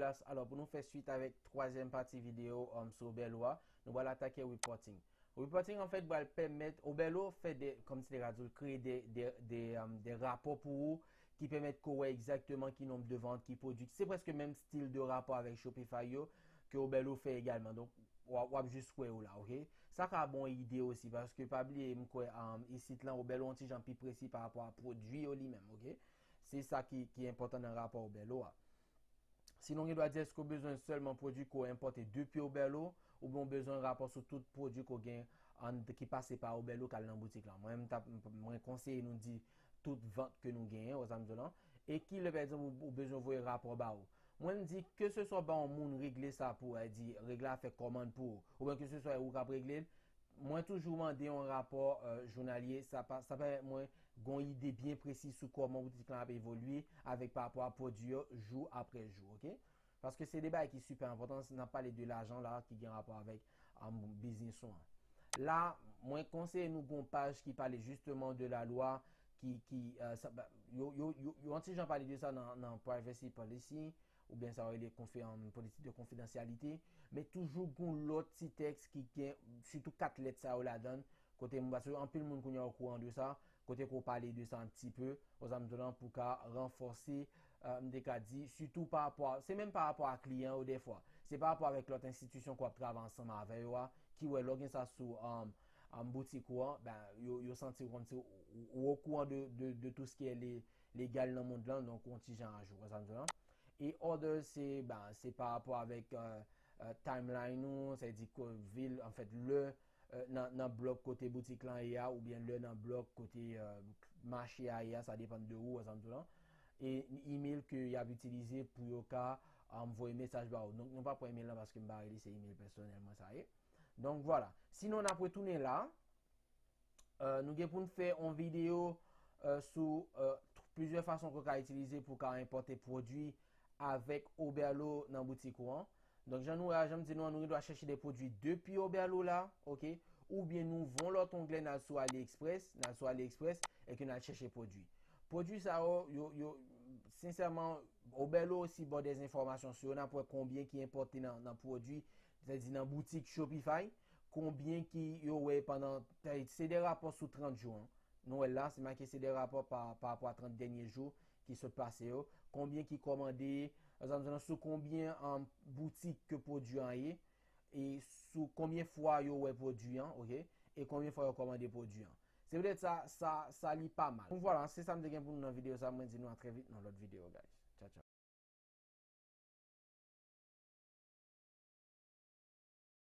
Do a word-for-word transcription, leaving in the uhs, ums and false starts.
Alò, pou nou fè swit avèk twazyèm pati videyo um, sou Oberlo a, nou pral atake reporting. Reporting, an fèt, pral pèmèt Oberlo fè de, kòm si te ka di l, kreye de, de, de, um, de rapò pou ou ki pèmèt ke w wè egzakteman ki nonb de vant, ki pwodui. Se prèske menm stil de rapò avèk Shopify yo ke Oberlo fè egalman. Donk, w ap, w ap jis wè yo la, oke? Sa ka ba w ide osi, paske pa bliye, m kwè, um, isit lan, Oberlo yon ti jan pi presi pa rapò a pwodui yo li menm, oke? Se sa ki, ki enpòtan nan rapò Oberlo a. Sinon, gen dwa di, èske w bezwen sèlman pwodui ke w enpòte depi Oberlo, oubyen w bezwen rapò sou tout pwodui ke w gen an, ki pase pa Oberlo k al nan boutik lan? Mwen, m t ap, mwen konseye nou di tout vant ke nou genyen, w wè sa m di w lan. E ki lè, pa egzanp, ou, ou bezwen voye rapò ba ou. Mwen, m di, keseswa ba yon moun regle sa pou ou, di, regle a fè kòmann pou ou, oubyen keseswa ou k ap regle l, mwen toujou mande yon rapò, euh, jounalye, sa pa, sa pèmèt mwen gen yon ide byen presi sou kòman boutik lan ap evolye avèk pa rapò a pwodui yo jou apre jou, oke? Paske se de bagay ki sipè enpòtan, n ap pale de lajan la ki gen rapò avèk, um, biznis ou an. La, mwen konseye nou gen yon paj ki pale jisteman de la lwa ki, ki, euh, sa, ba, yo, yo, yo, yo yon ti jan pale de sa nan, nan privacy policy, oubyen sa yo rele konfi-, um, politik de konfidansyalite, men toujou gen yon lòt ti tèks ki gen, sitou kat lèt sa yo ladan l, kote m, paske anpil moun kounye a okouran de sa, kote ke w pale de sa yon ti pe, w wè sa m di w lan, pou ka ranfòse, euh, m te ka di, sitou pa rapò a, se menm pa rapò a kliyan yo dèfwa, se pa rapò avèk lòt enstitisyon ke w ap travay ansanm avè yo a, ki wè lè w gen sa sou, um, um, boutik ou an, ben, yo, yo santi w kòmsi ou, ou, ou okouran de, de, de tout sa ki le, legal nan mond lan, donk yon ti jan ajou, w wè sa m di w lan. E order, se, ben, se pa rapò avèk, euh, euh, timeline ou, sa vle di ke vil, anfèt, lè, euh, nan, nan blòk kote boutik lan ye a, oubyen lè nan blòk kote, euh, mache a ye a, sa depann de ou, w wè sa m di w lan. E email ke y ap itilize pou yo ka, um, voye mesaj ba ou. Donk, nou pa pran email lan paske m pa rele, se email pèsonèl mwen sa ye. Donk, vwala. Sinon, n ap retounen la. Euh, nou gen pou n fè yon videyo, euh, sou, euh, t-, plizyè fason ke w ka itilize pou w ka enpòte pwodui avèk Oberlo nan boutik ou an. Donk, jan nou wè a, jan m di nou an, nou gen dwa chèche de pwodui depi Oberlo la, oke? Oubyen nou ouvè yon lòt onglè, n al sou AliExpress, n al sou AliExpress, e ke n al chèche pwodui. Pwodui sa yo, yo, yo, sensèman, Oberlo osi ba w de enfòmasyon sou yo, n ap wè konbyen ki enpòte nan, nan pwodui, sètadi nan boutik Shopify, konbyen ki yo wè pandan, se de rapò sou trant jou, en. Nou wè l la, se make se de rapò pa, pa rapò a trant dènye jou ki sot pase yo. Konbyen ki kòmande, sou konbyen, um, boutik ke pwodui an ye, e sou konbyen fwa yo wè pwodui an, oke? E konbyen fwa yo kòmande pwodui an. Se petèt sa, sa, sa li pa mal. Bon, vwala, se sa m te gen pou nou nan videyo sa. Mwen di nou a trè vit nan lòt videyo, guys. Tchao, tchao.